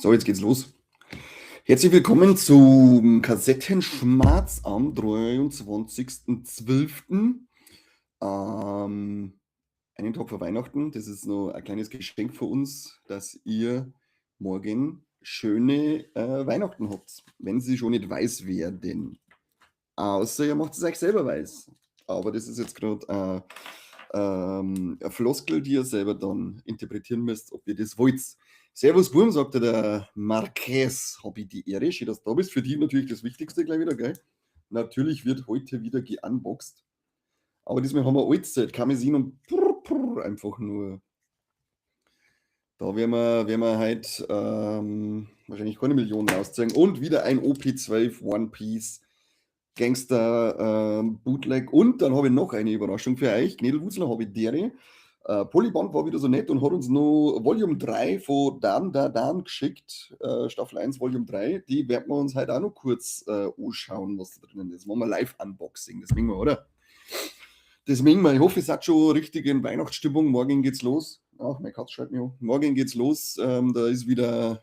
So, jetzt geht's los. Herzlich willkommen zum Kassettenschmarz am 23.12. Einen Tag vor Weihnachten. Das ist noch ein kleines Geschenk für uns, dass ihr morgen schöne Weihnachten habt, wenn sie schon nicht weiß werden. Außer ihr macht es euch selber weiß. Aber das ist jetzt gerade eine Floskel, die ihr selber dann interpretieren müsst, ob ihr das wollt. Servus Burm, sagte der Marquez. Hab ich die Ehre, schön, dass du da bist. Für die natürlich das Wichtigste gleich wieder, gell? Natürlich wird heute wieder geunboxed. Aber diesmal haben wir Allzeit, Karmesin und prr, prr, einfach nur. Da werden wir heute wahrscheinlich keine Millionen rausziehen. Und wieder ein OP12 One Piece Gangster Bootleg. Und dann habe ich noch eine Überraschung für euch. Knädelwutzler habe ich dere. Polyband war wieder so nett und hat uns noch Volume 3 von Dan Da Dan geschickt. Staffel 1, Volume 3. Die werden wir uns heute auch noch kurz anschauen, was da drinnen ist. Machen wir Live-Unboxing. Das mögen wir, oder? Das mögen wir. Ich hoffe, ihr seid schon richtig in Weihnachtsstimmung. Morgen geht's los. Ach, meine Katze schreit mich an. Morgen geht's los. Da ist wieder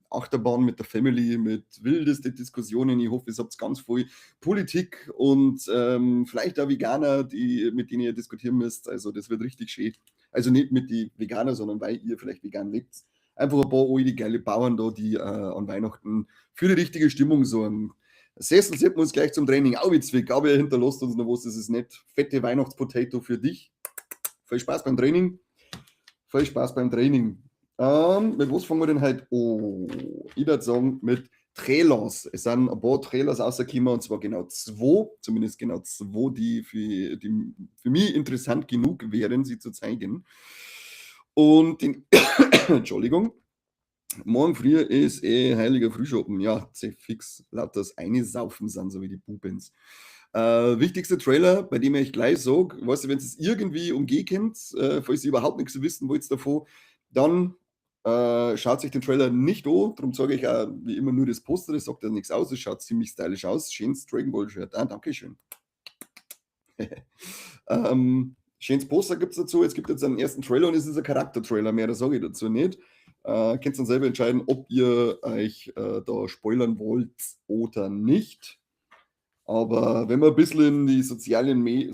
Achterbahn mit der Family, mit wildesten Diskussionen. Ich hoffe, ihr habt ganz viel Politik und vielleicht auch Veganer, mit denen ihr diskutieren müsst. Also, das wird richtig schön. Also nicht mit den Veganer, sondern weil ihr vielleicht vegan lebt. Einfach ein paar alte, geile Bauern da, die an Weihnachten für die richtige Stimmung sorgen. Sessel setzen wir uns gleich zum Training auch witzig, aber er hinterlässt uns noch was, das ist nett. Fette Weihnachtspotato für dich. Viel Spaß beim Training. Viel Spaß beim Training. Mit was fangen wir denn heute an? Ich würde sagen, mit Trailers. Es sind ein paar Trailers rausgekommen, und zwar genau zwei, zumindest genau zwei, die für mich interessant genug wären, sie zu zeigen. Und den, Entschuldigung, morgen früh ist eh heiliger Frühschoppen. Ja, fix, lauter das eine Saufen sind, so wie die Bubens. Wichtigster Trailer, bei dem ich gleich sage, weißt du, wenn es irgendwie umgehen könnt, falls ihr überhaupt nichts wissen wollt davon, dann schaut sich den Trailer nicht an. Darum sage ich auch wie immer nur das Poster, das sagt ja nichts aus, es schaut ziemlich stylisch aus. Schönes Dragon Ball Shirt. Ah, Dankeschön. Schönes Poster gibt es dazu. Es gibt jetzt einen ersten Trailer und es ist ein Charakter-Trailer, mehr sage ich dazu nicht. Könnt dann selber entscheiden, ob ihr euch da spoilern wollt oder nicht. Aber wenn man ein bisschen in die sozialen Medien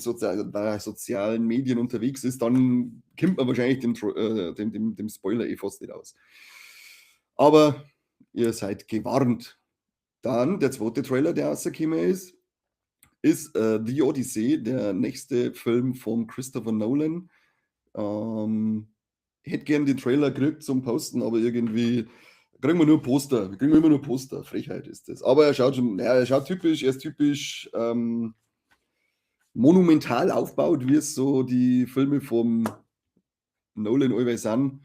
unterwegs ist, dann kommt man wahrscheinlich dem Spoiler eh fast nicht aus. Aber ihr seid gewarnt. Dann der zweite Trailer, der rausgekommen ist, ist The Odyssey, der nächste Film von Christopher Nolan. Ich hätte gern den Trailer gekriegt zum Posten, aber irgendwie kriegen wir nur Poster. Wir kriegen immer nur Poster. Frechheit ist das. Aber er schaut schon, ja, er schaut typisch, er ist typisch monumental aufgebaut, wie es so die Filme vom Nolan always sind.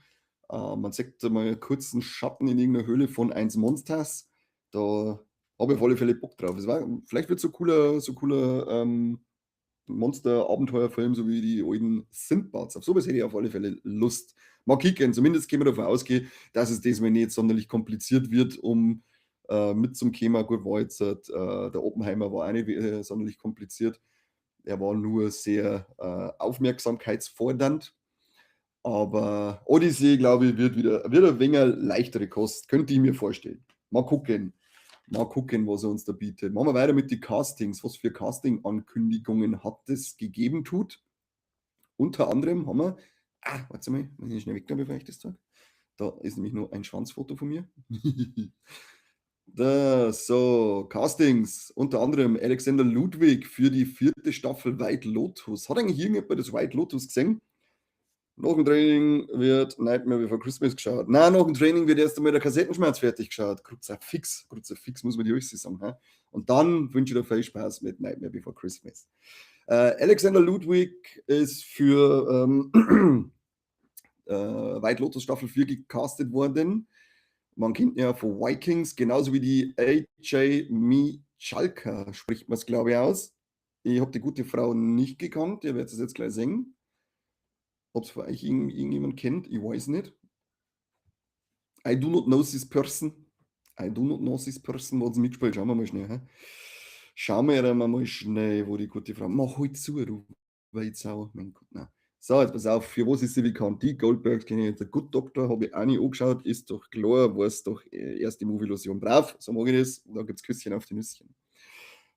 Man sieht mal einen kurzen Schatten in irgendeiner Höhle von 1 Monsters. Da habe ich auf alle Fälle Bock drauf. Vielleicht wird es so cooler Monster-Abenteuerfilm, so wie die alten Sindbads. Auf sowas hätte ich auf alle Fälle Lust. Mal kicken, zumindest können wir davon ausgehen, dass es diesmal nicht sonderlich kompliziert wird, um mit zum Thema. Gut, war jetzt der Oppenheimer war auch nicht sonderlich kompliziert. Er war nur sehr aufmerksamkeitsfordernd. Aber Odyssey, glaube ich, wird wieder wird ein wenig leichtere Kost, könnte ich mir vorstellen. Mal gucken. Mal gucken, was er uns da bietet. Machen wir weiter mit den Castings. Was für Casting-Ankündigungen hat es gegeben tut? Unter anderem haben wir, ah, warte mal, muss ich schnell weg, bevor ich das sage. Da ist nämlich nur ein Schwanzfoto von mir. Da, so, Castings, unter anderem Alexander Ludwig für die vierte Staffel White Lotus. Hat eigentlich irgendjemand das White Lotus gesehen? Nach dem Training wird Nightmare Before Christmas geschaut. Nein, nach dem Training wird erst einmal der Kassettenschmerz fertig geschaut. Kruzifix, muss man die euch sagen. He? Und dann wünsche ich dir viel Spaß mit Nightmare Before Christmas. Alexander Ludwig ist für White Lotus Staffel 4 gecastet worden. Man kennt ihn ja von Vikings, genauso wie die AJ Michalka, spricht man es, glaube ich, aus. Ich habe die gute Frau nicht gekannt, ihr werdet es jetzt gleich sehen. Ob es für euch irgendjemand kennt, ich weiß nicht. I do not know this person. I do not know this person, wo hat sie mitgespielt? Schauen wir mal schnell. Hä? Schauen wir mal schnell, wo die gute Frau. Mach halt zu, du Weizau. Mein Gott, nein. So, jetzt pass auf, für was ist sie bekannt? Die Goldbergs kenne ich jetzt. Der Good Doctor habe ich auch nicht angeschaut, ist doch klar, weiß doch erste Movie-Illusion brav, so mag ich das. Da gibt es Küsschen auf die Nüsschen.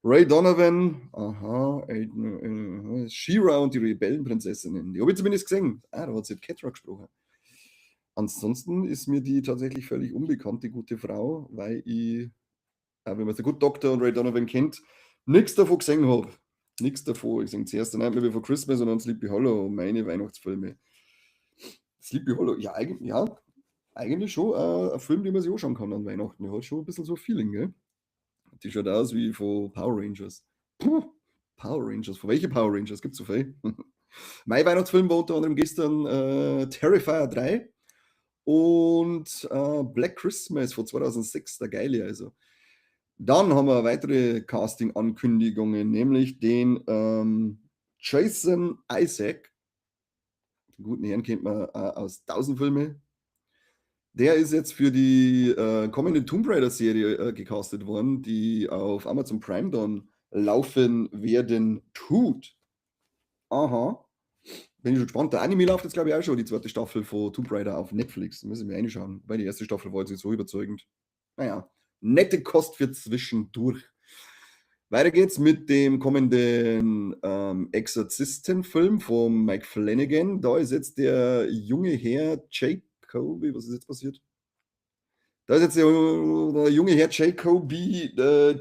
Ray Donovan, aha, She-Ra und die Rebellenprinzessinnen, die habe ich zumindest gesehen. Ah, da hat sie Catra gesprochen. Ansonsten ist mir die tatsächlich völlig unbekannt, die gute Frau, weil ich, auch wenn man The Good Doctor und Ray Donovan kennt, nichts davon gesehen habe. Nichts davon. Ich sehe zuerst The Nightmare Before Christmas und dann Sleepy Hollow, meine Weihnachtsfilme. Sleepy Hollow, ja, eigentlich schon ein Film, den man sich anschauen kann an Weihnachten. Der hat schon ein bisschen so ein Feeling, gell? Die schaut aus wie von Power Rangers. Puh, Power Rangers. Von welchen Power Rangers? Gibt es so viel? Mein Weihnachtsfilm war unter anderem gestern Terrifier 3 und Black Christmas von 2006, der geile also. Dann haben wir weitere Casting-Ankündigungen, nämlich den Jason Isaac. Den guten Herrn kennt man aus tausend Filmen. Der ist jetzt für die kommende Tomb Raider-Serie gecastet worden, die auf Amazon Prime dann laufen werden tut. Aha. Bin ich schon gespannt. Der Anime läuft jetzt, glaube ich, auch schon, die zweite Staffel von Tomb Raider auf Netflix. Da müssen wir reinschauen. Weil die erste Staffel war jetzt nicht so überzeugend. Naja, nette Kost für zwischendurch. Weiter geht's mit dem kommenden Exorzisten-Film von Mike Flanagan. Da ist jetzt der junge Herr Jacoby, was ist jetzt passiert? Da ist jetzt der junge Herr Jacoby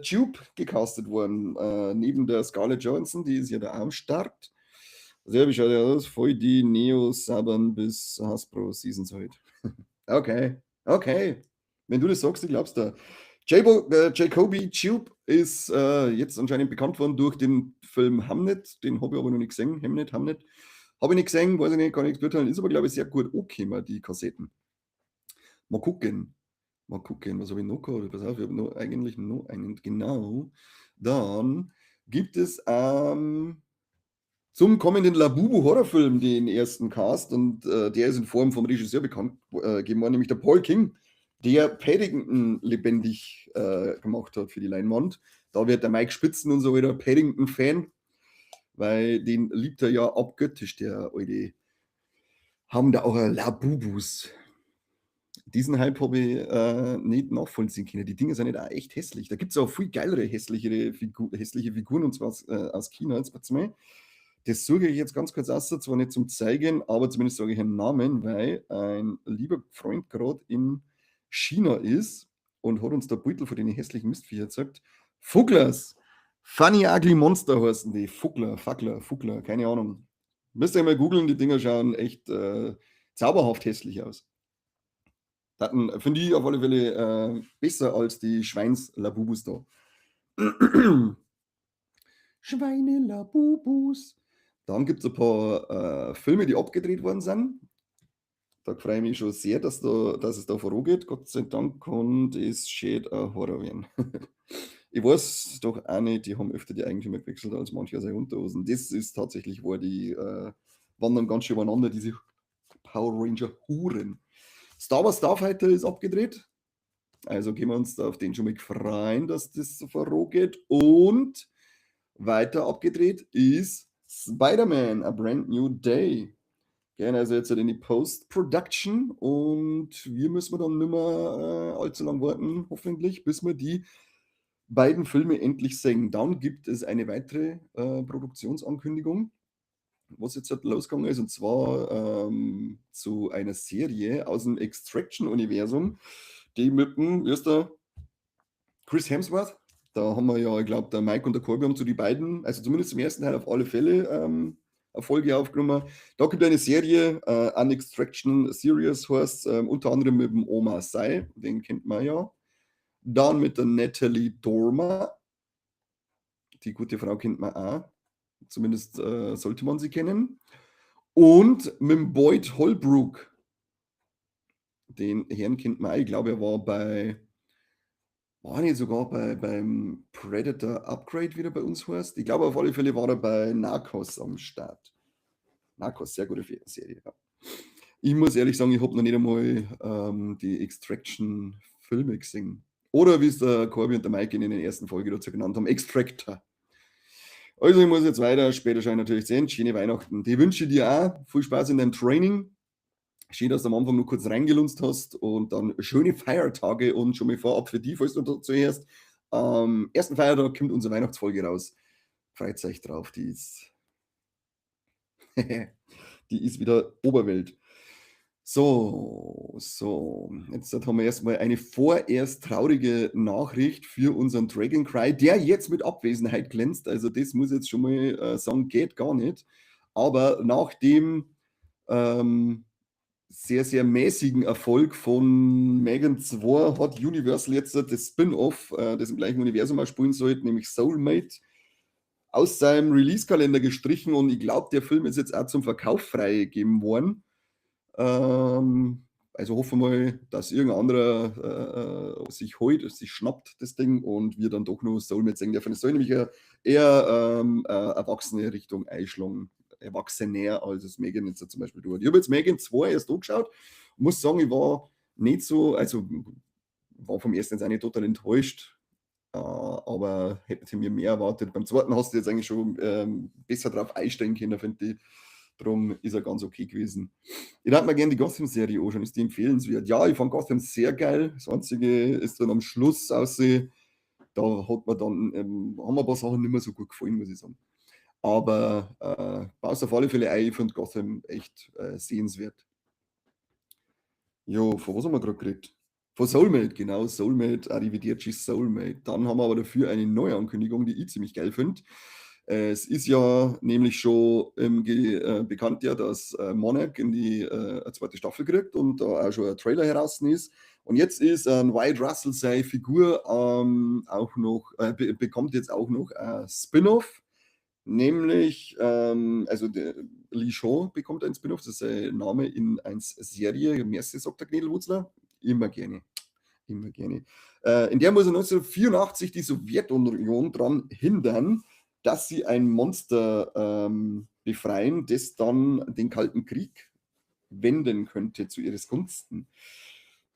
Tube gecastet worden, neben der Scarlett Johansson, die ist ja da am Start. Also, wie schaut der aus? Voll die Neo Saban bis Hasbro Seasons halt. Okay. Wenn du das sagst, ich glaub's dir. Jacoby Tube ist jetzt anscheinend bekannt worden durch den Film Hamnet. Den habe ich aber noch nicht gesehen. Hamnet, Hamnet. Habe ich nicht gesehen, weiß ich nicht, kann ich nichts beurteilen. Ist aber, glaube ich, sehr gut angekommen, die Kassetten. Mal gucken. Mal gucken, was habe ich noch gehabt? Pass auf, ich habe noch, eigentlich noch einen. Genau. Dann gibt es zum kommenden Labubu Horrorfilm den ersten Cast und der ist in Form vom Regisseur bekannt gegeben worden, nämlich der Paul King, der Paddington lebendig gemacht hat für die Leinwand. Da wird der Mike Spitzen und so wieder Paddington-Fan, weil den liebt er ja abgöttisch, der alte. Haben da auch Labubus. Diesen Hype habe ich nicht nachvollziehen können. Die Dinge sind nicht auch echt hässlich. Da gibt es auch viel geilere hässlichere Figu hässliche Figuren und zwar aus China. Jetzt warte mal. Das suche ich jetzt ganz kurz aus, zwar nicht zum Zeigen, aber zumindest sage ich einen Namen, weil ein lieber Freund gerade in China ist und hat uns der Beutel von den hässlichen Mistviecher gezeigt. Fugglers. Funny Ugly Monster heißen die. Fuggler, Fackler, Fuggler, keine Ahnung. Müsst ihr mal googeln, die Dinger schauen echt zauberhaft hässlich aus. Finde ich auf alle Fälle besser als die Schweins-Labubus da. Schweine-Labubus. Dann gibt es ein paar Filme, die abgedreht worden sind. Da freue ich mich schon sehr, dass es da vorangeht. Gott sei Dank kann das schön ein Horror werden. Ich weiß doch auch nicht, die haben öfter die Eigentümer gewechselt als mancher seine Unterhosen. Das ist tatsächlich wahr, die wandern ganz schön übereinander, diese Power Ranger Huren. Star Wars Starfighter ist abgedreht. Also können wir uns da auf den schon mal freuen, dass das so vorangeht. Und weiter abgedreht ist Spider-Man, A Brand New Day. Gehen also jetzt in die Post-Production und wir müssen dann nicht mehr allzu lang warten, hoffentlich, bis wir die beiden Filme endlich sehen. Dann gibt es eine weitere Produktionsankündigung, was jetzt halt losgegangen ist, und zwar zu einer Serie aus dem Extraction-Universum, die mit dem, wie heißt der, Chris Hemsworth, da haben wir ja, ich glaube, der Mike und der Corby haben zu die beiden, also zumindest zum ersten Teil auf alle Fälle eine Folge aufgenommen. Da gibt eine Serie, An Extraction Series heißt, unter anderem mit dem Omar Sy, den kennt man ja. Dann mit der Natalie Dormer, die gute Frau kennt man auch. Zumindest sollte man sie kennen. Und mit dem Boyd Holbrook. Den Herrn kennt man auch. Ich glaube, er war bei, war nicht sogar beim Predator Upgrade, wie der bei uns heißt. Ich glaube, auf alle Fälle war er bei Narcos am Start. Narcos, sehr gute Serie. Ja. Ich muss ehrlich sagen, ich habe noch nicht einmal die Extraction-Filme gesehen. Oder wie es der Corby und der Mike in den ersten Folge dazu genannt haben, Extractor. Also, ich muss jetzt weiter. Später schaue ich natürlich zu Ende. Schöne Weihnachten. Die wünsche ich dir auch. Viel Spaß in deinem Training. Schön, dass du am Anfang nur kurz reingelunzt hast und dann schöne Feiertage und schon mal vorab für die, falls du dazu hörst. Am ersten Feiertag kommt unsere Weihnachtsfolge raus. Freut euch drauf, die ist, die ist wieder Oberwelt. So, so, jetzt haben wir erstmal eine vorerst traurige Nachricht für unseren Dragon Cry, der jetzt mit Abwesenheit glänzt. Also das muss ich jetzt schon mal sagen, geht gar nicht. Aber nach dem sehr, sehr mäßigen Erfolg von Megan 2 hat Universal jetzt das Spin-off, das im gleichen Universum auch spielen sollte, nämlich Soulmate, aus seinem Release-Kalender gestrichen und ich glaube, der Film ist jetzt auch zum Verkauf freigegeben worden. Also hoffen wir mal, dass irgendein anderer sich holt, sich schnappt das Ding und wir dann doch noch Soulmate sehen dürfen. Es soll nämlich eher erwachsene Richtung einschlagen, erwachsener als es Megan jetzt zum Beispiel tut. Ich habe jetzt Megan 2 erst angeschaut, muss sagen, ich war nicht so, also war vom ersten jetzt auch nicht total enttäuscht, aber hätte mir mehr erwartet. Beim zweiten hast du jetzt eigentlich schon besser drauf einstellen können, finde ich. Drum ist er ganz okay gewesen. Ich würde mir gerne die Gotham-Serie anschauen, ist die empfehlenswert? Ja, ich fand Gotham sehr geil. Das Einzige ist dann am Schluss aussehen, da hat man dann, haben mir ein paar Sachen nicht mehr so gut gefallen, muss ich sagen. Aber baust auf alle Fälle ein, ich finde Gotham echt sehenswert. Jo, von was haben wir gerade geredet? Von Soulmate, genau, Soulmate, Arrivederci Soulmate. Dann haben wir aber dafür eine Neuankündigung, die ich ziemlich geil finde. Es ist ja nämlich schon bekannt, ja, dass Monarch in die zweite Staffel kriegt und da auch schon ein Trailer heraus ist. Und jetzt ist ein Wyatt Russell seine Figur auch noch, be bekommt jetzt auch noch ein Spin-off, nämlich, also der Lee Shaw bekommt ein Spin-off, das ist sein Name in 1 Serie, Merci, sagt der Knädelwurzler. Immer gerne, immer gerne. In der muss er 1984 die Sowjetunion daran hindern, dass sie ein Monster befreien, das dann den Kalten Krieg wenden könnte zu ihres Gunsten.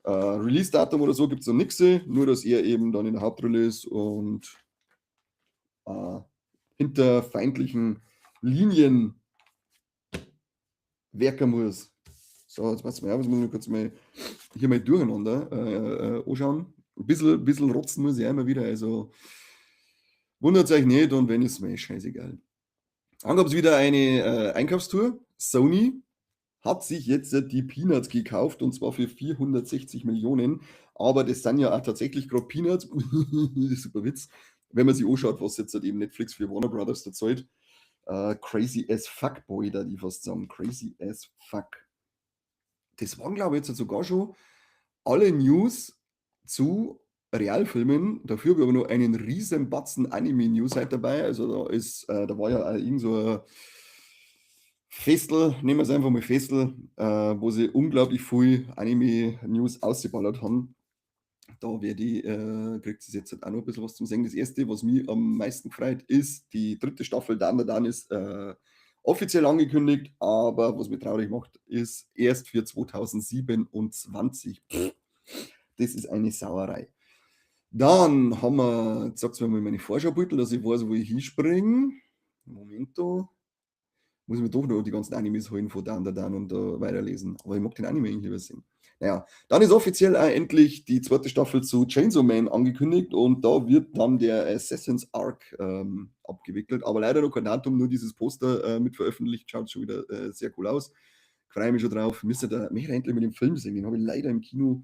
Release-Datum oder so gibt es noch nichts, nur dass er eben dann in der Hauptrolle ist und hinter feindlichen Linien werken muss. So, jetzt passt mal auf, jetzt muss ich kurz mal hier mal durcheinander anschauen. Ein bisschen rotzen muss ich auch immer wieder, also wundert euch nicht und wenn, ist mir scheißegal. Dann gab es wieder eine Einkaufstour. Sony hat sich jetzt die Peanuts gekauft und zwar für 460 Millionen. Aber das sind ja auch tatsächlich gerade Peanuts. Super Witz. Wenn man sich anschaut, was jetzt halt eben Netflix für Warner Brothers da zahlt. Crazy as fuck, Boy, da die fast sagen. Crazy as fuck. Das waren, glaube ich, jetzt sogar schon alle News zu Realfilmen. Dafür habe ich aber noch einen riesen Batzen Anime-News heute dabei. Also da war ja auch irgend so ein Festel, nehmen wir es einfach mal Festel, wo sie unglaublich viel Anime-News ausgeballert haben. Da werde ich, kriegt es jetzt halt auch noch ein bisschen was zum Sehen. Das erste, was mich am meisten gefreut, ist die dritte Staffel Dandadan ist offiziell angekündigt, aber was mich traurig macht, ist erst für 2027. Pff, das ist eine Sauerei. Dann haben wir, jetzt sagt's mir mal meine Vorschaubeutel, dass ich weiß, wo ich hinspringe. Momento. Muss ich mir doch noch die ganzen Animes holen von Dandadan und da weiterlesen. Aber ich mag den Anime eigentlich lieber sehen. Naja, dann ist offiziell auch endlich die zweite Staffel zu Chainsaw Man angekündigt und da wird dann der Assassin's Arc abgewickelt. Aber leider noch kein Datum, nur dieses Poster mit veröffentlicht. Schaut schon wieder sehr cool aus. Freue mich schon drauf. Müsste da mehr endlich mit dem Film sehen. Den habe ich leider im Kino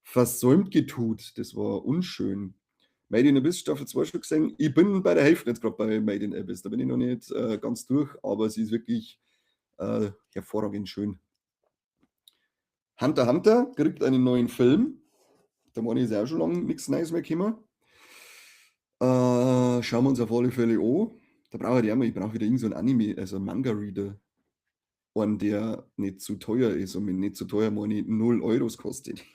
versäumt getut. Das war unschön. Made in Abyss Staffel 2 schon gesehen. Ich bin bei der Hälfte jetzt gerade bei Made in Abyss. Da bin ich noch nicht ganz durch, aber sie ist wirklich hervorragend schön. Hunter x Hunter kriegt einen neuen Film. Da meine ich, ist auch schon lange nichts Neues mehr gekommen. Schauen wir uns auf alle Fälle an. Da brauche ich auch mal, ich brauche wieder irgend so einen Anime, also einen Manga-Reader. Einen, der nicht zu teuer ist. Und mit nicht zu teuer meine ich 0 Euros kostet.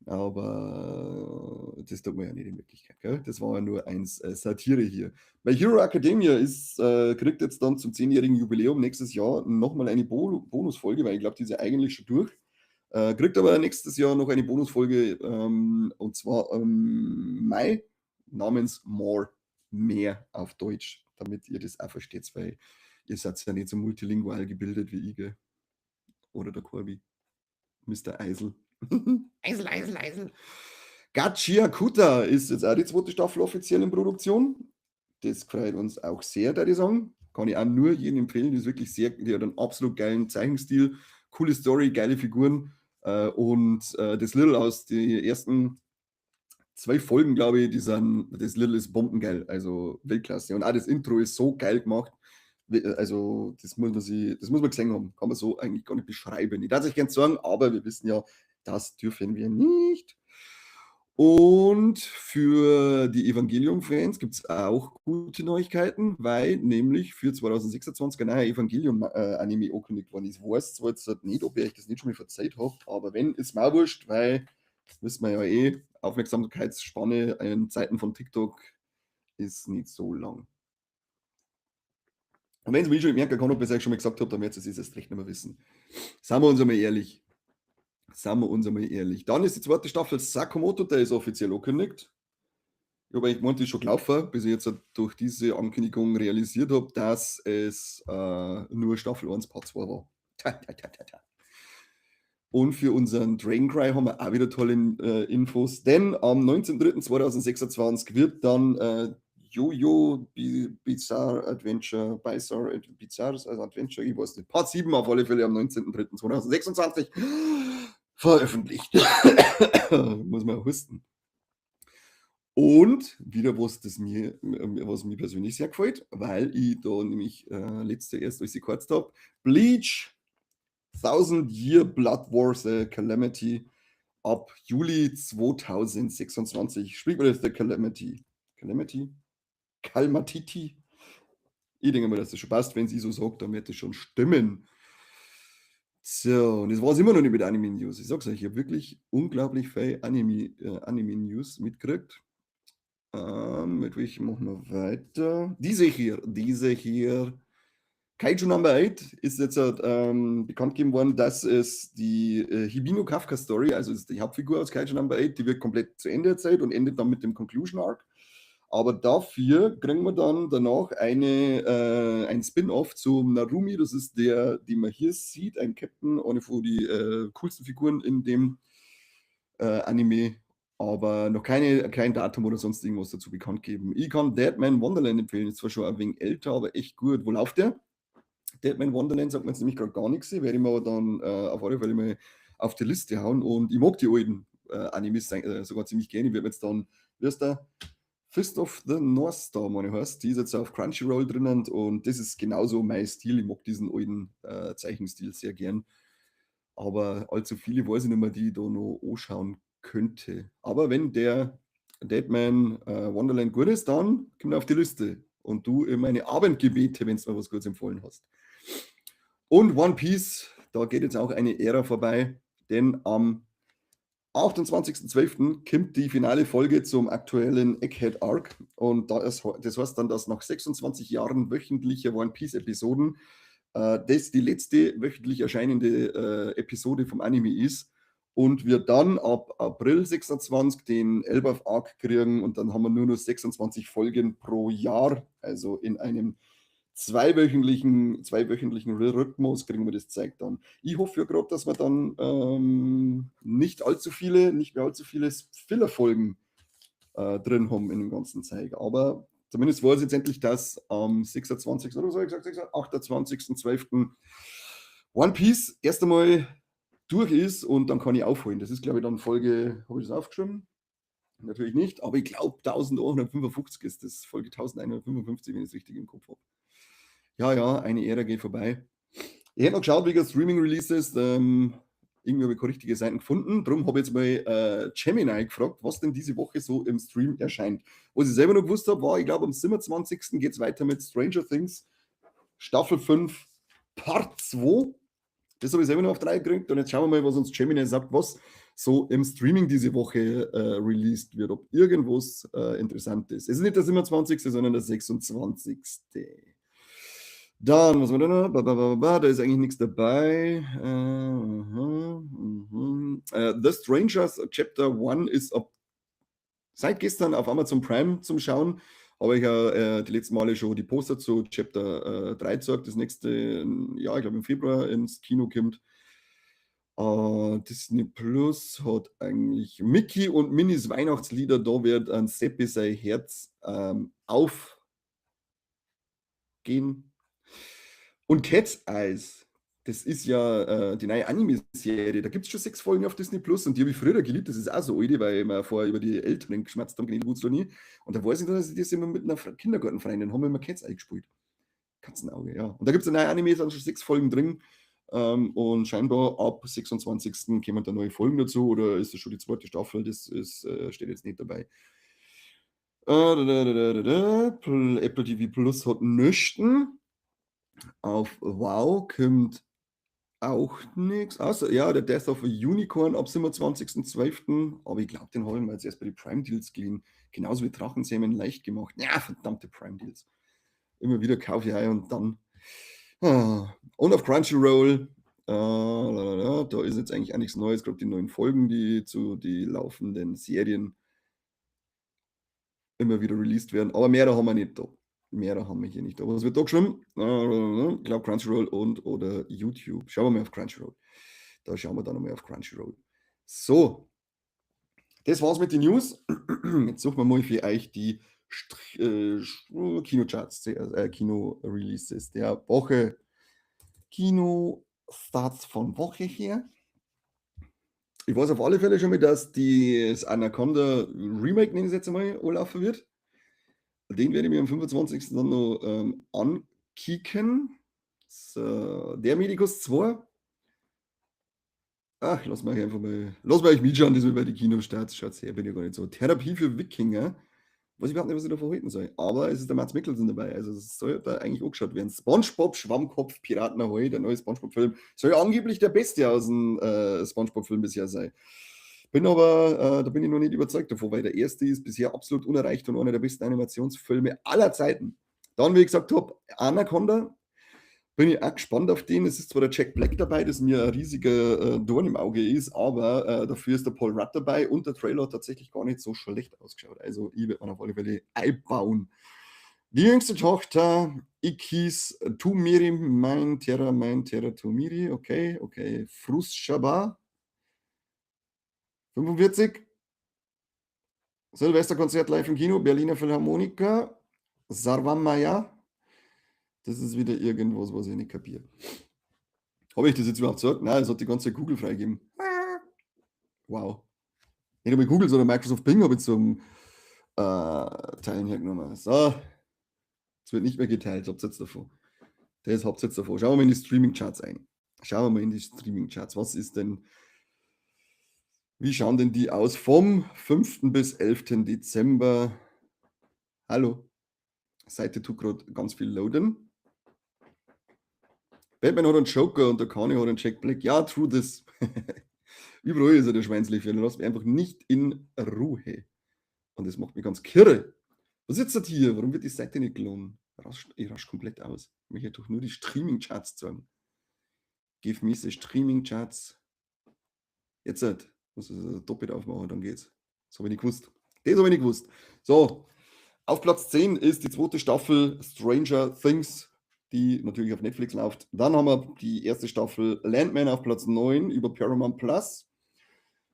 Aber das tut man ja nicht in Wirklichkeit, gell? Das war ja nur eins Satire hier. My Hero Academia kriegt jetzt dann zum 10-jährigen Jubiläum nächstes Jahr nochmal eine Bonusfolge, weil ich glaube, die ist ja eigentlich schon durch. Kriegt aber nächstes Jahr noch eine Bonusfolge, und zwar im Mai namens More. mehr auf Deutsch, damit ihr das auch versteht, weil ihr seid ja nicht so multilingual gebildet wie ich, gell? Oder der Corby. Mr. Eisel. Eisel, Eisel, Eisel. Gachiakuta ist jetzt auch die zweite Staffel offiziell in Produktion. Das freut uns auch sehr, da ich sagen. Kann ich auch nur jedem empfehlen. Die ist wirklich sehr, die hat einen absolut geilen Zeichenstil, coole Story, geile Figuren. Und das Little aus den ersten zwei Folgen, glaube ich, die sind, das Little ist bombengeil, also Weltklasse. Und auch das Intro ist so geil gemacht. Also, das muss man gesehen haben. Kann man so eigentlich gar nicht beschreiben. Ich darf es euch gerne sagen, aber wir wissen ja, das dürfen wir nicht. Und für die Evangelion-Fans gibt es auch gute Neuigkeiten, weil nämlich für 2026 ein neuer Evangelion-Anime angekündigt worden ist. Ich weiß zwar jetzt nicht, ob ich euch das nicht schon mal verzeiht habe, aber wenn, ist mir auch wurscht, weil, wissen wir ja eh, Aufmerksamkeitsspanne in Zeiten von TikTok ist nicht so lang. Und wenn es mir schon merken kann, ob ich es euch schon mal gesagt habe, dann werdet ihr es erst recht nicht mehr wissen. Seien wir uns einmal ehrlich. Seien wir uns einmal ehrlich. Dann ist die zweite Staffel Sakamoto Days offiziell angekündigt. Ich habe eigentlich gemeint, die ist schon gelaufen, bis ich jetzt durch diese Ankündigung realisiert habe, dass es nur Staffel 1 Part 2 war. Ta, ta, ta, ta, ta. Und für unseren Dragon Cry haben wir auch wieder tolle Infos, denn am 19.03.2026 wird dann Jojo Bizarre Adventure, Bizarre, Bizarre Adventure, ich weiß nicht, Part 7 auf alle Fälle am 19.03.2026 veröffentlicht. Muss man husten. Und wieder was, was mir persönlich sehr gefällt, weil ich da nämlich letzte erst alles gekürzt habe. Bleach Thousand Year Blood War The Calamity ab Juli 2026. Spricht man das The Calamity? Calamity? Kalmatiti? Ich denke mal, dass das schon passt. Wenn sie so sagt, dann wird das schon stimmen. So, und das war es immer noch nicht mit Anime News. Ich sag's euch, ich habe wirklich unglaublich viel Anime News mitgekriegt. Mit welchem machen wir weiter? Diese hier, diese hier. Kaiju Number 8 ist jetzt bekannt gegeben worden, dass es die Hibino Kafka Story, also ist die Hauptfigur aus Kaiju Number 8, die wird komplett zu Ende erzählt und endet dann mit dem Conclusion Arc. Aber dafür kriegen wir dann danach ein Spin-off zum Narumi, das ist der, den man hier sieht, ein Captain, eine von die coolsten Figuren in dem Anime, aber noch kein Datum oder sonst irgendwas dazu bekannt geben. Ich kann Deadman Wonderland empfehlen, ist zwar schon ein wenig älter, aber echt gut. Wo läuft der? Deadman Wonderland sagt mir jetzt nämlich gerade gar nichts, werde ich mir aber dann auf alle Fälle mal auf die Liste hauen und ich mag die alten Animes sogar ziemlich gerne. Ich werde mir jetzt dann, wie heißt der? Fist of the North Star, meine heißt, die ist jetzt auf Crunchyroll drinnen und das ist genauso mein Stil. Ich mag diesen alten Zeichenstil sehr gern. Aber allzu viele weiß ich nicht mehr, die ich da noch anschauen könnte. Aber wenn der Deadman Wonderland gut ist, dann kommt er auf die Liste. Und du in meine Abendgebete, wenn du mir was Gutes empfohlen hast. Und One Piece, da geht jetzt auch eine Ära vorbei, denn am 28.12. kommt die finale Folge zum aktuellen Egghead Arc. Und das heißt dann, dass nach 26 Jahren wöchentlicher One Piece Episoden das die letzte wöchentlich erscheinende Episode vom Anime ist. Und wir dann ab April 26 den Elbaf Arc kriegen und dann haben wir nur noch 26 Folgen pro Jahr. Also in einem zweiwöchentlichen Rhythmus kriegen wir das Zeug dann. Ich hoffe ja gerade, dass wir dann nicht mehr allzu viele Filler-Folgen drin haben in dem ganzen Zeug. Aber zumindest weiß ich jetzt endlich, dass am 26. oder so, ich gesagt, 28.12. One Piece erst einmal durch ist und dann kann ich aufholen. Das ist, glaube ich, dann Folge, habe ich das aufgeschrieben? Natürlich nicht, aber ich glaube 1155 ist das, Folge 1155, wenn ich es richtig im Kopf habe. Ja, eine Ära geht vorbei. Ich hätte noch geschaut wegen Streaming-Releases. Irgendwie habe ich keine richtige Seiten gefunden. Darum habe ich jetzt mal Gemini gefragt, was denn diese Woche so im Stream erscheint. Was ich selber noch gewusst habe, war, ich glaube, am 27. geht es weiter mit Stranger Things Staffel 5, Part 2. Das habe ich selber noch auf drei gekriegt. Und jetzt schauen wir mal, was uns Gemini sagt, was so im Streaming diese Woche released wird, ob irgendwas interessant ist. Es ist nicht der 27., sondern der 26. Dann, was haben wir da noch? Da ist eigentlich nichts dabei. The Strangers Chapter 1 ist ab seit gestern auf Amazon Prime zum Schauen. Habe ich ja die letzten Male schon die Poster zu Chapter 3 gezeigt, das nächste Jahr, ich glaube im Februar ins Kino kommt. Disney Plus hat eigentlich Mickey und Minnies Weihnachtslieder, da wird an Seppi sein Herz aufgehen. Und Cat's Eyes, das ist ja die neue Anime-Serie. Da gibt es schon 6 Folgen auf Disney Plus und die habe ich früher geliebt. Das ist auch so alte, weil wir vorher über die Älteren geschwätzt haben, Gnädige nie. Und da weiß ich noch, dass ich das immer mit einer Kindergartenfreundin haben wir immer Cat's Eye gespielt. Katzenauge, ja. Und da gibt es eine neue Anime, sind schon 6 Folgen drin. Und scheinbar ab 26. kommen da neue Folgen dazu oder ist das schon die zweite Staffel? Das steht jetzt nicht dabei. Da, da, da, da, da. Apple TV Plus hat nichts. Auf Wow kommt auch nichts. Außer, ja, der Death of a Unicorn ab 27.12. Aber ich glaube, den habe ich mir jetzt erst bei den Prime Deals geliehen. Genauso wie Drachenzähmen leicht gemacht. Ja, verdammte Prime Deals. Immer wieder kaufe ich ein und dann. Ah. Und auf Crunchyroll, da ist jetzt eigentlich auch nichts Neues. Gerade die neuen Folgen, die zu die laufenden Serien immer wieder released werden. Aber mehr haben wir nicht da. Mehr haben wir hier nicht. Aber was wird da geschrieben? Ich glaube Crunchyroll und oder YouTube. Schauen wir mal auf Crunchyroll. Da schauen wir dann nochmal auf Crunchyroll. So, das war's mit den News. Jetzt suchen wir mal für euch die Kinocharts, Kino-Releases der Woche. Kino-Starts von Woche her. Ich weiß auf alle Fälle schon mal, dass das Anaconda Remake, nenne ich es jetzt einmal, anlaufen wird. Den werde ich mir am 25. dann noch ankieken. So, der Medikus 2. Ach, lass mal einfach mal, lass mal euch mitschauen, das wird bei den Kinostarts. Schaut her, bin ich gar nicht so. Therapie für Wikinger. Weiß ich überhaupt nicht, was ich da verhalten soll. Aber es ist der Mads Mikkelsen dabei. Also es soll da eigentlich angeschaut werden. SpongeBob, Schwammkopf, Piraten Ahoi, der neue SpongeBob-Film, soll ja angeblich der beste aus dem SpongeBob-Film bisher sein. Bin aber, da bin ich noch nicht überzeugt davon, weil der erste ist bisher absolut unerreicht und einer der besten Animationsfilme aller Zeiten. Dann, wie ich gesagt habe, Anaconda, bin ich auch gespannt auf den. Es ist zwar der Jack Black dabei, das mir ein riesiger Dorn im Auge ist, aber dafür ist der Paul Rudd dabei und der Trailer hat tatsächlich gar nicht so schlecht ausgeschaut. Also ich werde mir auf alle Fälle einbauen. Die jüngste Tochter, Ikis Tumiri, mein Terra Tumiri, okay. Frus Shaba, 45. Silvesterkonzert live im Kino, Berliner Philharmoniker, Sarvam Maya. Das ist wieder irgendwas, was ich nicht kapiere. Habe ich das jetzt überhaupt gesagt? Nein, es hat die ganze Google freigegeben. Wow. Nicht einmal Google, sondern Microsoft Bing habe ich zum Teilen hergenommen. So. Es wird nicht mehr geteilt, habt ihr jetzt davon. Das habt ihr jetzt davon. Schauen wir mal in die Streaming-Charts ein. Schauen wir mal in die Streaming-Charts. Was ist denn, wie schauen denn die aus vom 5. bis 11. Dezember? Hallo. Seite tut gerade ganz viel loaden. Batman hat einen Joker und der Kani hat einen Jack Black. Ja, true this. Überall ist er der Schweinslicher. Der lässt mich einfach nicht in Ruhe. Und das macht mich ganz kirre. Was ist jetzt hier? Warum wird die Seite nicht geladen? Ich rasch komplett aus. Ich möchte doch nur die Streaming-Charts zeigen. Give me the Streaming-Charts. Jetzt halt. Muss ich das doppelt aufmachen, dann geht's. Das habe ich nicht gewusst. Das habe ich nicht gewusst. So, auf Platz 10 ist die zweite Staffel Stranger Things, die natürlich auf Netflix läuft. Dann haben wir die erste Staffel Landman auf Platz 9 über Paramount Plus.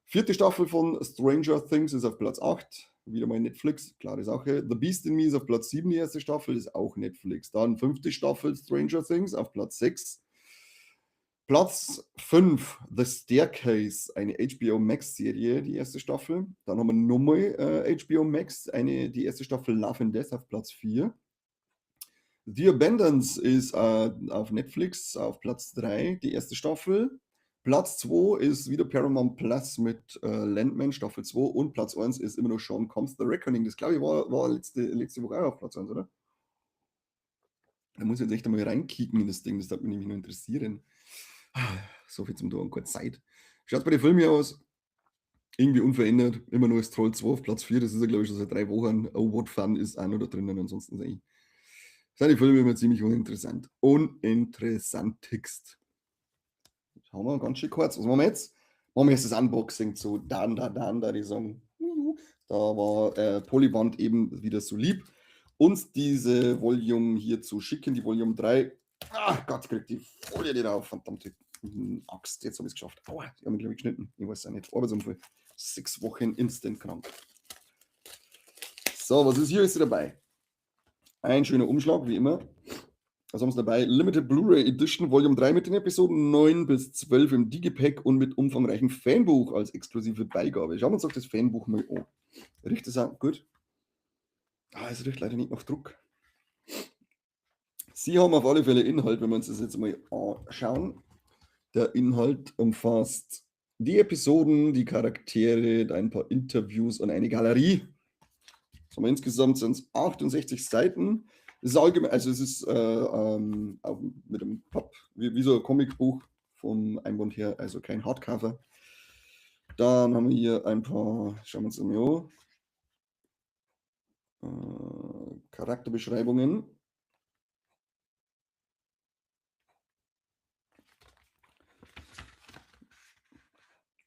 Vierte Staffel von Stranger Things ist auf Platz 8. Wieder mal Netflix, klare Sache. The Beast in Me ist auf Platz 7, die erste Staffel, ist auch Netflix. Dann fünfte Staffel Stranger Things auf Platz 6. Platz 5, The Staircase, eine HBO Max-Serie, die erste Staffel. Dann haben wir nochmal HBO Max, die erste Staffel Love and Death auf Platz 4. The Abundance ist auf Netflix auf Platz 3, die erste Staffel. Platz 2 ist wieder Paramount Plus mit Landman, Staffel 2. Und Platz 1 ist immer noch Sean Combs The Reckoning. Das, glaube ich, war letzte Woche auch auf Platz 1, oder? Da muss ich jetzt echt einmal reinkicken in das Ding, das würde mich nämlich nur interessieren. So viel zum Tun, kurz Zeit. Schaut bei den Filmen hier aus. Irgendwie unverändert. Immer nur ist Troll 2 auf Platz 4. Das ist ja, glaube ich, schon seit 3 Wochen. Oh, What Fun ist auch noch da drinnen. Ansonsten sind eigentlich sind die Filme immer ziemlich uninteressant. Uninteressantigst. Schauen wir ganz schön kurz. Was machen wir jetzt? Machen wir jetzt das Unboxing zu Dan Da Dan, da die sagen. Da war Polyband eben wieder so lieb uns diese Volume hier zu schicken, die Volume 3. Ach Gott, ich krieg die Folie nicht auf, verdammte Axt, jetzt habe ich es geschafft. Aua, ich habe mich, glaube ich, geschnitten. Ich weiß auch nicht. Arbeitsunfall. 6 Wochen instant krank. So, was ist hier jetzt dabei? Ein schöner Umschlag, wie immer. Was haben wir dabei? Limited Blu-ray Edition Volume 3 mit den Episoden 9 bis 12 im Digipack und mit umfangreichem Fanbuch als exklusive Beigabe. Schauen wir uns doch das Fanbuch mal an. Riecht das auch gut? Ah, es riecht leider nicht nach Druck. Sie haben auf alle Fälle Inhalt, wenn wir uns das jetzt mal anschauen. Der Inhalt umfasst die Episoden, die Charaktere, ein paar Interviews und eine Galerie. So, insgesamt sind es 68 Seiten. Es ist allgemein, also es ist auch mit einem Papp, wie so ein Comicbuch vom Einbund her, also kein Hardcover. Dann haben wir hier ein paar, schauen wir uns mal an, Charakterbeschreibungen.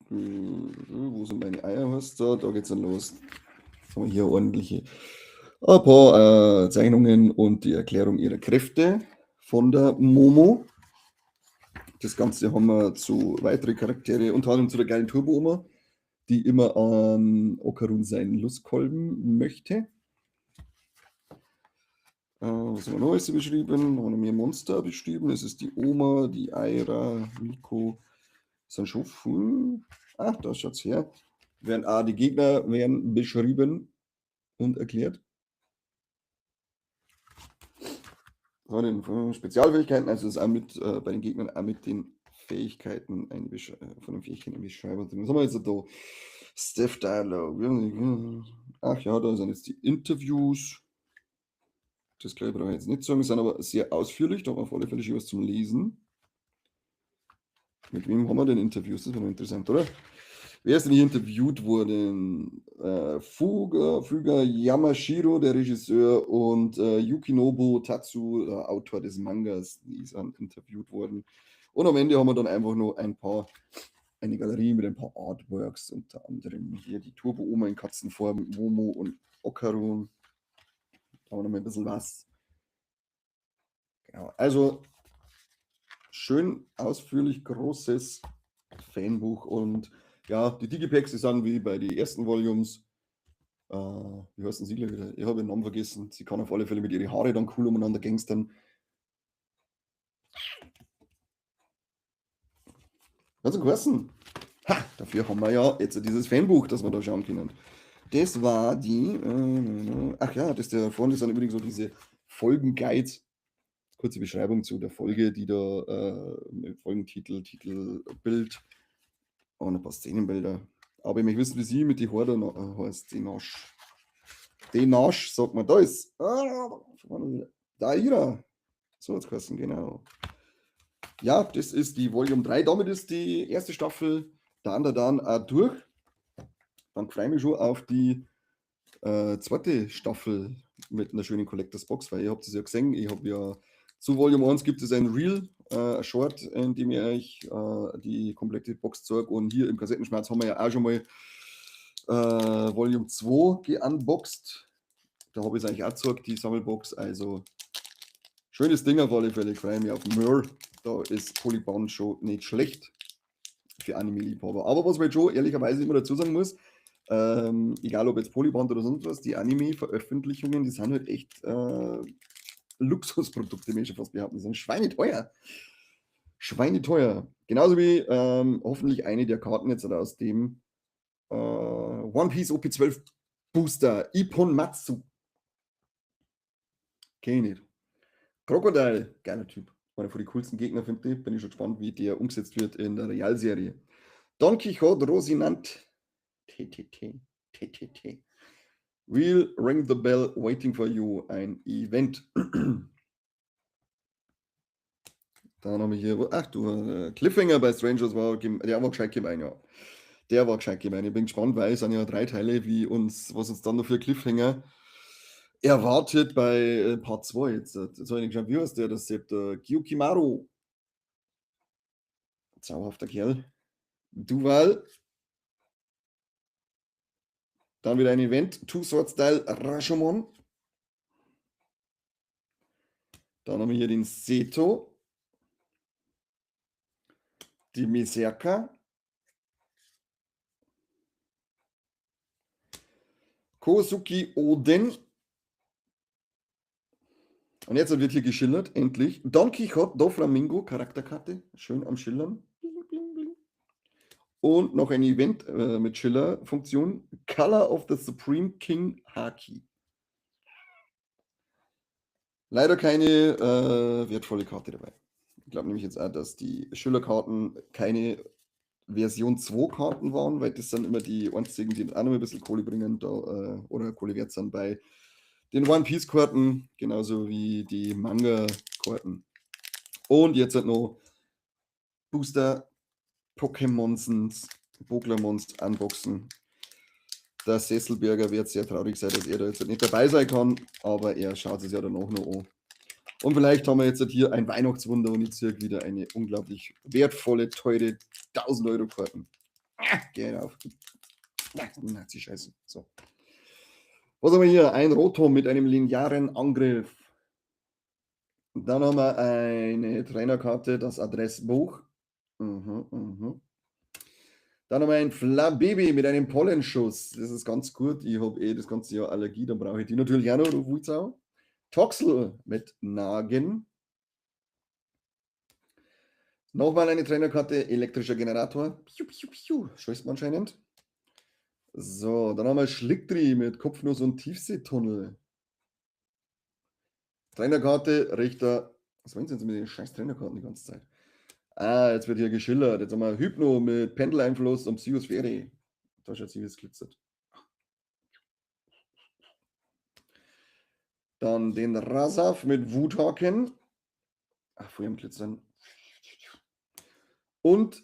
Wo sind meine Eier? Da geht's dann los. Jetzt haben wir hier ordentliche ein paar Zeichnungen und die Erklärung ihrer Kräfte von der Momo. Das Ganze haben wir zu weiteren Charaktere, unter anderem zu der geilen Turbo-Oma, die immer an Okarun seinen Lustkolben möchte. Was haben wir noch alles beschrieben? Haben wir noch mehr Monster beschrieben? Es ist die Oma, die Aira, Miko. Das sind schon viel. Ach, da schaut's her. Werden auch die Gegner werden beschrieben und erklärt. So, den Spezialfähigkeiten, also das ist auch mit, bei den Gegnern auch mit den Fähigkeiten eine von den Fähigkeiten eine Beschreibung drin. Was haben wir jetzt da? Staff Dialogue. Ach ja, da sind jetzt die Interviews. Das glaube ich brauche ich jetzt nicht sagen, sind aber sehr ausführlich, da haben wir auf alle Fälle schon was zum Lesen. Mit wem haben wir denn Interviews? Das wäre noch interessant, oder? Wer ist denn hier interviewt worden? Fuga Yamashiro, der Regisseur, und Yukinobu Tatsu, der Autor des Mangas, die sind interviewt worden. Und am Ende haben wir dann einfach noch eine Galerie mit ein paar Artworks, unter anderem hier die Turbo-Oma in Katzenform, Momo und Okarun. Da haben wir noch mal ein bisschen was. Genau, also schön ausführlich großes Fanbuch und ja, die Digipacks, die sind wie bei den ersten Volumes. Wie heißt denn sie gleich wieder? Ich habe ihren Namen vergessen. Sie kann auf alle Fälle mit ihren Haare dann cool umeinander gangstern. Hat's geheißen? Ha, dafür haben wir ja jetzt dieses Fanbuch, das wir da schauen können. Das war die, ach ja, das da vorne sind übrigens so diese Folgenguides. Kurze Beschreibung zu der Folge, die da mit Folgentitel, Titel, Bild und ein paar Szenenbilder. Aber ich möchte wissen, wie sie mit die Haare noch heißt. Die Nasch. Die Nasch, sagt man, da ist. Ah, Daira. So hat's geheißen, genau. Ja, das ist die Volume 3. Damit ist die erste Staffel Dandadan auch durch. Dann freue ich mich schon auf die zweite Staffel mit einer schönen Collectors Box, weil ihr habt es ja gesehen, ich habe ja zu Volume 1 gibt es ein Reel, ein Short, in dem ich euch die komplette Box zeige. Und hier im Kassettenschmerz haben wir ja auch schon mal Volume 2 geunboxed. Da habe ich es eigentlich auch gezeigt, die Sammelbox. Also schönes Ding auf alle Fälle. Ich freue mich auf mehr. Da ist Polyband schon nicht schlecht für Anime-Liebhaber. Aber was man jetzt schon ehrlicherweise immer dazu sagen muss, egal ob jetzt Polyband oder sonst was, die Anime-Veröffentlichungen, die sind halt echt Luxusprodukte, möchte ich schon fast behaupten. Die sind schweineteuer. Schweineteuer. Genauso wie hoffentlich eine der Karten jetzt aus dem One Piece OP12 Booster Ippon Matsu. Kenn ich nicht. Crocodile, geiler Typ. Einer von den coolsten Gegner, finde ich. Bin ich schon gespannt, wie der umgesetzt wird in der Realserie. Don Quixote Rosinante. TTT. TTT. We'll ring the bell waiting for you. Ein Event. Dann haben wir hier, ach du, Cliffhanger bei Strangers war, der war gescheit gemein, ja. Der war gescheit gemein. Ich bin gespannt, weil es sind ja 3 Teile, was uns dann noch für Cliffhanger erwartet bei Part 2. Jetzt habe ich nicht geschaut, wie heißt der? Das ist der Gyukimaru. Zauberhafter Kerl. Duval. Dann wieder ein Event. Two Sword Style Rashomon. Dann haben wir hier den Seto. Die Miserka. Kozuki Oden. Und jetzt wird hier geschillert, endlich. Don Quixote, Doflamingo, Charakterkarte. Schön am Schillern. Bling, bling, bling. Und noch ein Event mit Schiller-Funktion. Color of the Supreme King Haki. Leider keine wertvolle Karte dabei. Ich glaube nämlich jetzt auch, dass die Schillerkarten keine Version 2 Karten waren, weil das sind immer die einzigen, die auch noch ein bisschen Kohle bringen da, oder Kohle wert sind bei den One Piece Karten, genauso wie die Manga Karten. Und jetzt halt noch Booster Pokémonsens, Poklamons unboxen. Der Sesselberger wird sehr traurig sein, dass er da jetzt nicht dabei sein kann, aber er schaut es ja danach noch an. Und vielleicht haben wir jetzt hier ein Weihnachtswunder und ich ziehe wieder eine unglaublich wertvolle, teure 1000 Euro Karten. Geh auf. Nazi-Scheiße. So. Was haben wir hier? Ein Rotom mit einem linearen Angriff. Und dann haben wir eine Trainerkarte, das Adressbuch. Dann haben wir ein Flabébé mit einem Pollenschuss. Das ist ganz gut. Ich habe eh das ganze Jahr Allergie, dann brauche ich die natürlich auch noch, du Wulzau. Toxel mit Nagen. Nochmal eine Trainerkarte, elektrischer Generator. Piu, piu, piu. Scheißt man anscheinend. So, dann haben wir Schlicktri mit Kopfnuss und Tiefseetunnel. Trainerkarte, Richter. Was wollen sie jetzt mit den scheiß Trainerkarten die ganze Zeit? Ah, jetzt wird hier geschillert. Jetzt haben wir Hypno mit Pendeleinfluss und Psychosphäre. Da schaut sich, wie es glitzert. Dann den Rasaf mit Wuthaken. Ach, vor ihrem Glitzern. Und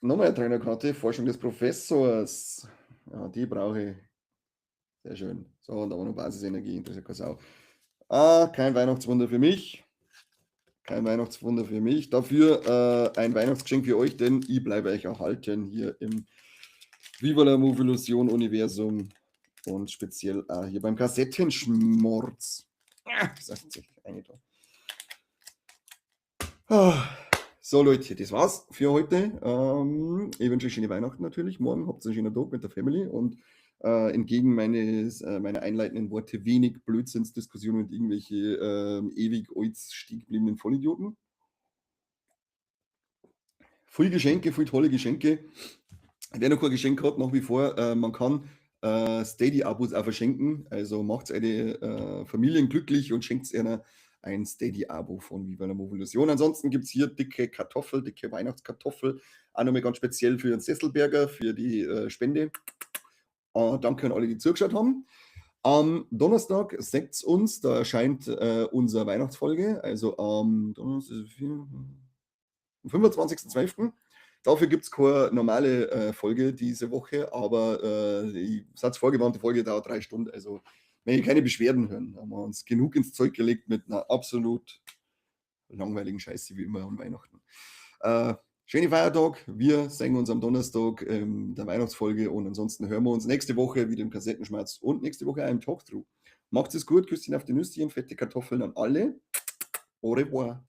nochmal eine Trainerkarte, Forschung des Professors. Ja, die brauche ich. Sehr schön. So, und aber noch Basisenergie, interessiert keine Sau. Ah, kein Weihnachtswunder für mich. Kein Weihnachtswunder für mich. Dafür ein Weihnachtsgeschenk für euch, denn ich bleibe euch erhalten hier im Viva la Movolution Universum und speziell auch hier beim Kassettenschmorz. Ah, das ist tatsächlich eine da. Ah. So Leute, das war's für heute. Ich wünsche euch schöne Weihnachten natürlich. Morgen habt ihr einen schönen Tag mit der Family und entgegen meiner einleitenden Worte wenig Blödsinnsdiskussionen mit irgendwelche ewig alt stehen gebliebenen Vollidioten. Viel Geschenke, viel tolle Geschenke. Wer noch kein Geschenk hat, nach wie vor, man kann Steady-Abos auch verschenken. Also macht's eure Familien glücklich und schenkt's einer ein Steady-Abo von Viva la Movolution. Ansonsten gibt's hier dicke Kartoffel, dicke Weihnachtskartoffel. Auch nochmal ganz speziell für den Sesselberger, für die Spende. Danke an alle, die zugeschaut haben. Am Donnerstag seht's uns, da erscheint unsere Weihnachtsfolge, also am Donnerstag, am 25.12. Dafür gibt's keine normale Folge diese Woche, aber die satzvorgewandte Folge dauert 3 Stunden, also wenn ich keine Beschwerden hören, haben wir uns genug ins Zeug gelegt mit einer absolut langweiligen Scheiße wie immer an Weihnachten. Schöne Feiertag, wir sehen uns am Donnerstag der Weihnachtsfolge und ansonsten hören wir uns nächste Woche wieder im Kassettenschmerz und nächste Woche auch im Talkthrough. Macht's es gut, Küsschen auf die Nüsschen, fette Kartoffeln an alle. Au revoir.